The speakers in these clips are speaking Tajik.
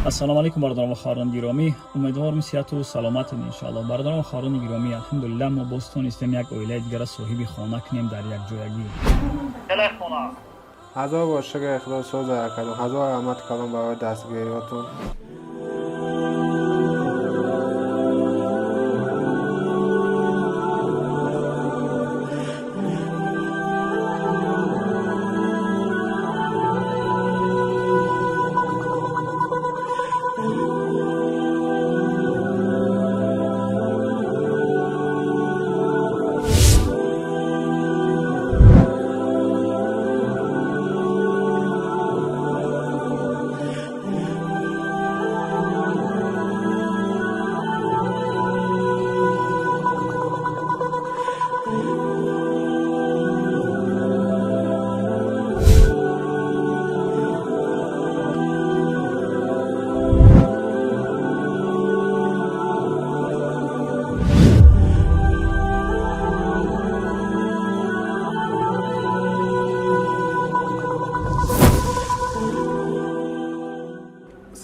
Ассалому алайкум, бародарон ва хоҳарони гиромӣ. Умедворам, сиҳату саломатед, иншоалло. Бародарон ва хоҳарони гиромӣ, алҳамдулиллаҳ, мо боз тонистем як оилаи дигара соҳиби хона кунем дар якҷоягӣ. Телефона. Ҳазор бор шукри Худо, соза кардам. Ҳазор раҳмати калон барои дастгириётон.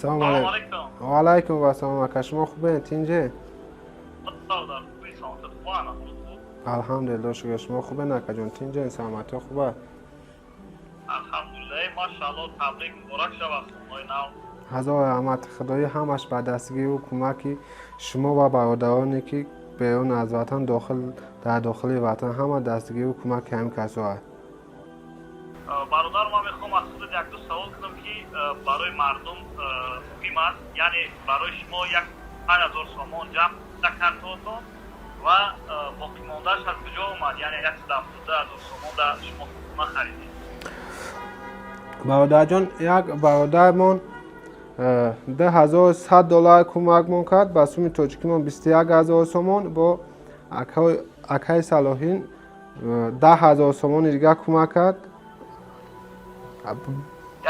Салому Салом алайкум. алайкум. Ва алайкум вассалом, ака, шумо хубед, тинҷе? Бародар, хуби, саломатат хуб, ана хуб. Алҳамдулилло, шукр. Шумо хубед, акаҷон, тинҷен, саломатиҳо хуба? Алҳамдулиллаҳ, машаалло, табрик, муборак шавад хонаи нав. Ҳазор раҳмати Худоӣ, ҳамаш ба дастгирию кӯмаки шумо ва бародароне, ки берун аз ватан, дохил, дар дохили ватан, ҳама дастгирию кӯмаки ҳамин касо аст. Бародар, ман мехоҳам аз худат як ду савол кунам, ки барои мардум муҳим аст. Яъне барои шумо як 5000 сомон ҷамъ картотон ва боқимондааш аз куҷо омад? Яъне 172 000 сомон да шумо хона харидед. Бародарҷон, як бародармон 2100 доллар кӯмакмон кард, ба суми тоҷикимон 21 000 сомон. Бо акаи Салоҳин 10 000 сомони дигар кӯмак кард.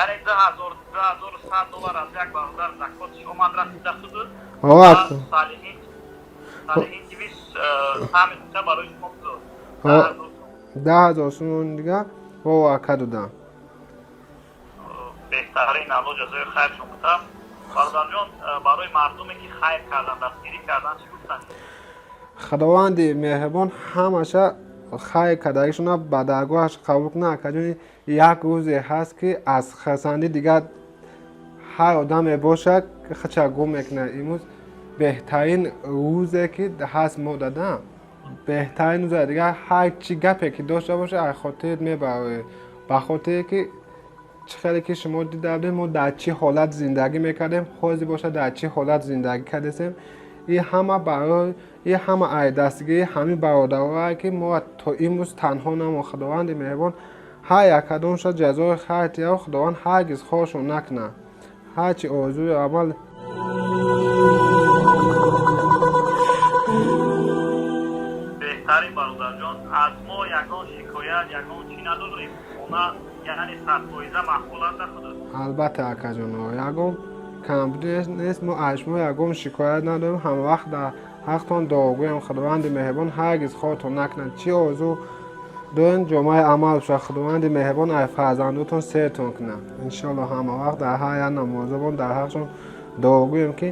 Яъне 2100 доллар аз як бародар закотш омад, расида худут. Ова. Салиҳин дивис саҳми хуша барои шумо гузошт. 10 000 сомони дигар бо ака додам. Беҳтарин, Алло ҷазои хайр шумо бутам. Бародарҷон, барои мардуме, ки хайр кардан, дастгирӣ кардан, чӣ гуфтанд? Худованди меҳрибон ҳамаша хайр кардагишона ба даргоҳаш қабул кунад. Акаҷони, як рӯзе ҳаст, ки аз хурсандӣ дигар ҳар одаме бошад, худша гум мекунад. Имрӯз беҳтарин рӯзе, ки ҳаст, мо дадам беҳтарин рӯзе. Дигар ҳар чӣ гапе ки дошта бошад, аз хотират мебароред, ба хотире ки чӣ хеле ки шумо дида будем, мо дар чӣ ҳолат зиндагӣ мекардем, ҳозир бошад, дар чӣ ҳолат зиндагӣ кардесем. И ҳама барои и ҳама ай дастгирии ҳамин бародарое, ки мо то имрӯз танҳо намо. Худованди меҳрибон ҳар яккадомша ҷазои хайр диҳад, Худованд ҳаргиз хоршон накунад. Ҳарчи орзую амал. Беҳтарин, бародарҷон, аз мо ягон шикоят, ягон чӣ надорем. Хона яъне 100% маъқул аст худут? Албатта, акаҷоно, ягон камбудӣ нест. Мо аз шумо ягон шикоят надорем, ҳамавақт дар ҳақтон дуогӯем. Худованди меҳрибон ҳаргиз хортон накунад. Чӣ орзу дорем, ҷомаи амал шавад. Худованди меҳрибон ай фарзандотон сертон кунад, иншоалло. Ҳамавақт дар ҳар як намозобон дар ҳақшон дуогӯем, ки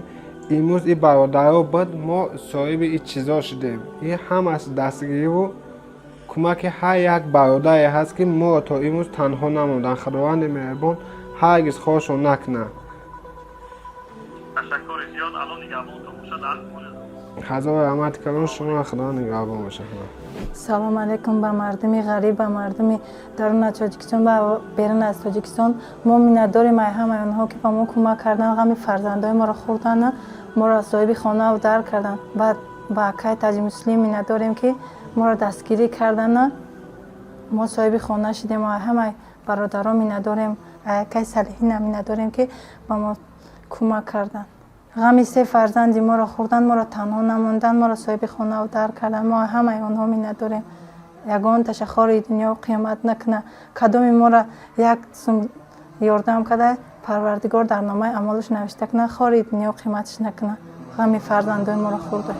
имрӯз и бародаро буд, мо соҳиби и чизо шудем. И ҳамаш дастгириву кӯмаки ҳар як бародаре ҳаст, ки моро то имрӯз танҳо намонданд. Худованди меҳрибон ҳаргиз хоршон накунад. Ташаккури зиёд, Алло нигаҳбонтон бошад, ҳақмон. Ҳазор раҳмати калон шумо, Худо нигаҳбон бошад. Салом алейкум ба мардуми ғариб, ба мардуми дарун аз Тоҷикистон ва берун аз Тоҷикистон. Мо миннатдорем ай ҳамаи онҳо, ки ба мо кӯмак кардан, ғами фарзандои моро хӯрдан, моро соҳиби хонаву дар кардан. Баъд ба акаи Таҷимуслим миннатдорем, ки моро дастгирӣ кардан, мо соҳиби хона шудем. Ай ҳамаи бародарон миннатдорем, ай акаи Салиҳина миннатдорем, ки ба мо кӯмак карданд, ғами се фарзанди моро хӯрдан, моро танҳо намондан, моро соҳиби хонаву дар кардан. Мо ҳамаи онҳо миннатдорем. Ягон ташаххори дунё қиёмат накуна. Кадоми моро як сум ёрдам карда, Парвардигор дар номаи амолаш навишта куна, хори дунё қиматаш накуна. Ғами фарзандои моро хӯрда.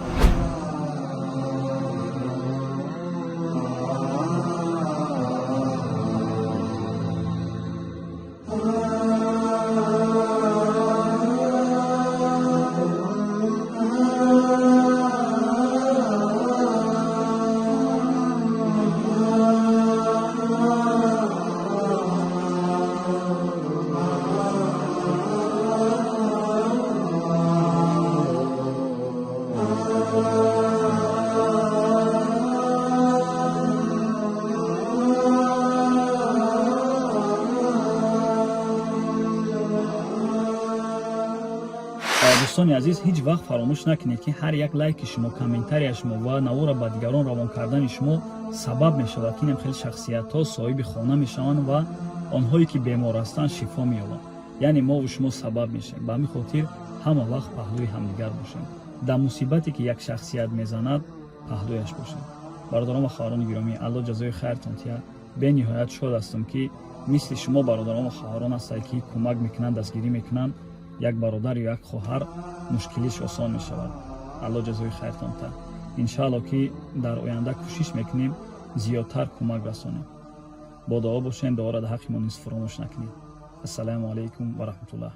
Дӯстони азиз, ҳеҷ вақт фаромӯш накунед, ки ҳар як лайки шумо, комментария шумо ва навора ба дигарон равон кардани шумо сабаб мешавад, ки инам хеле шахсиятҳо соҳиби хона мешаванд ва онҳое ки бемор ҳастанд, шифо меёбанд. Яъне мову шумо сабаб мешавем. Ба ҳамин хотир ҳама вақт паҳлӯи ҳамдигар бошем. Дар мусибате ки як шахсият мезанад, паҳлӯяш бошем. Бародарон ва хоҳарони гиромӣ, Алло ҷазои хайртон тия. Бениҳоят шод ҳастам, ки мисли шумо бародарон ва хоҳарон ҳастанд, ки кӯмак мекунанд, дастгирӣ мекунанд. Як бародар ё як хоҳар мушкилиш осон мешавад. Алло ҷазои хайртон та. Иншаалло, ки дар оянда кӯшиш мекунем, зиёдтар кӯмак расонем. Бо дуо бошем, дуоро дар ҳаққи мо низ фуромӯш накунем. Ассалому алайкум ва раҳматуллоҳ.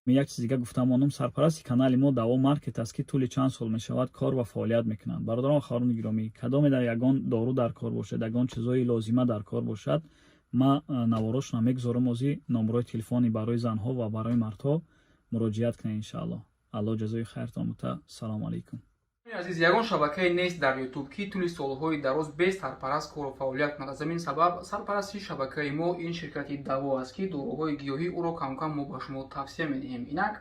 Як чиз дига гуфтам монам: сарпарасти канали мо Даво Маркет аст, ки тӯли чанд сол мешавад, кор ва фаъолият мекунанд. Бародарон ва хоҳарони гиромӣ, кадоме дар ягон дору дар кор бошад, ягон чизҳои лозима дар кор бошад, ма наворошона мегузорам. Озӣ номерои телефони барои занҳо ва барои мардҳо муроҷиат кунед, иншаалло. Алло ҷазои хайртон бута. Салому алайкум. Азиз, ягон шабакае нест дар Ютуб, ки тӯли солҳои дароз бе сарпараст кору фаъолият кунад. Аз ҳамин сабаб сарпарасти шабакаи мо ин ширкати Даво аст, ки доруҳои гиёҳӣ ӯро камкам мо ба шумо тавсия медиҳем. Инак,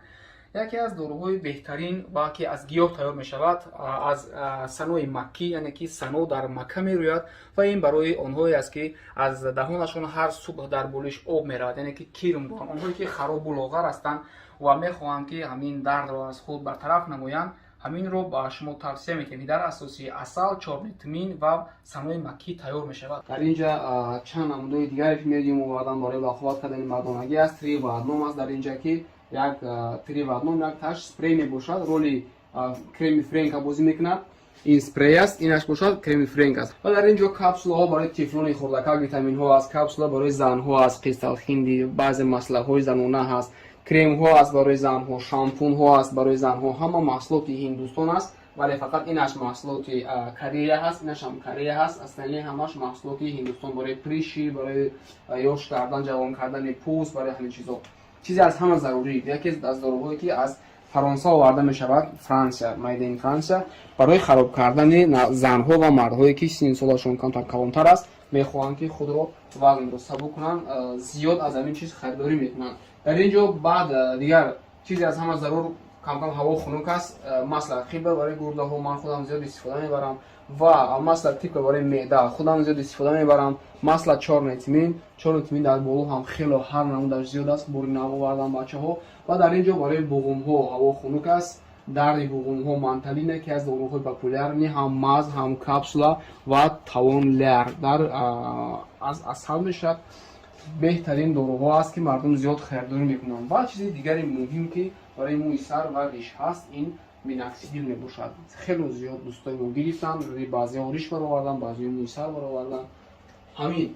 яке аз доруҳои беҳтарин ва ки аз гиёҳ тайёр мешавад, аз санои маккӣ, яъне ки сано дар Макка мерӯяд, ва ин барои онҳое аст, ки аз даҳонашон ҳар субҳ дар болиш об меравад, яъне ки кирм доранд, онҳое ки харобу лоғар ҳастанд ва мехоҳанд, ки ҳамин дардро аз худ бартараф намоянд. Ҳаминро ба шумо тавсия медиҳем, ки дар асоси асал, чёрный тмин ва санои маккӣ тайёр мешавад. Дар инҷа чанд намудои дигаре ки медиҳем, овардан барои бақувват кардани мардонагӣ аст. Три в одном аст дар инҷа, ки як три в одном, як таш спрей мебошад, роли креми Френка бозӣ мекунад. Ин спрей аст, инаш бошад креми Френк аст. Ва дар ин ҷо капсулаҳо барои тифлони хурдакак, витаминҳо аст, капсула барои занҳо аст, қисталхинди, баъзе маслаҳои занона ҳаст, кремҳо аст барои занҳо, шампунҳо аст барои занҳо. Ҳама маҳсулоти Ҳиндустон аст, вале фақат инаш маҳсулоти Корея ҳаст, инашам Корея ҳаст. Остальные ҳамаш маҳсулоти Ҳиндустон, барои прыщи, барои ёш кардан, ҷавон кардани пӯст, барои ҳамин чизо. Чизе аз ҳама зарурӣ, яке аз доруҳое ки аз Фаронса оварда мешавад, Франсия, made in Франсия, барои хароб кардани занҳо ва мардҳое ки синни солашон камтар калонтар аст, мехоҳанд, ки худро вазнро сабук кунанд, зиёд аз ҳамин чиз харидорӣ мекунанд. Дар ин ҷо баъд дигар чизе аз ҳама зарур: камкам ҳаво хунук аст, масло хиба барои гурдаҳо, ман худам зиёд истифода мебарам, ва масло тиква барои меъда, худам зиёд истифода мебарам. Масло чёрный тмин, чёрный тмин дар боло ҳам хело ҳар намудаш зиёд аст, бори нав овардан бачаҳо. Ва дар ин ҷо барои буғумҳо, ҳаво хунук аст, дарди буғумҳо, манталин, яке аз доруҳои популярный, ҳам маз, ҳам капсула ва тавон ляр дар аз асал мешавад. Беҳтарин доруҳо аст, ки мардум зиёд харидорӣ мекунанд. Ва чизи дигари муҳим, ки барои мӯи сар ва риш ҳаст, ин миноксидил мебошад. Хело зиёд дӯстои мо гирифтанд, баъзеҳо риш баровардан, баъзеҳо мӯи сар баровардан. Ҳамин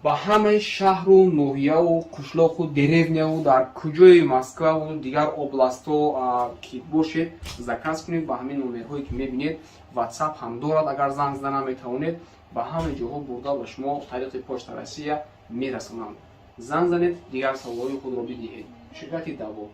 ба ҳамаи шаҳру ноҳияву қишлоқу деревняву дар куҷои Москваву дигар областҳо ки бошед, заказ кунед ба ҳамин номерҳое ки мебинед. Ватсап ҳам дорад, агар занг зада наметавонед, ба ҳама ҷоҳо бурда ба шумо тариқи Почта Россия мерасонанд. Занг занед, дигар саволҳои худро бидиҳед. Ширкати Даво.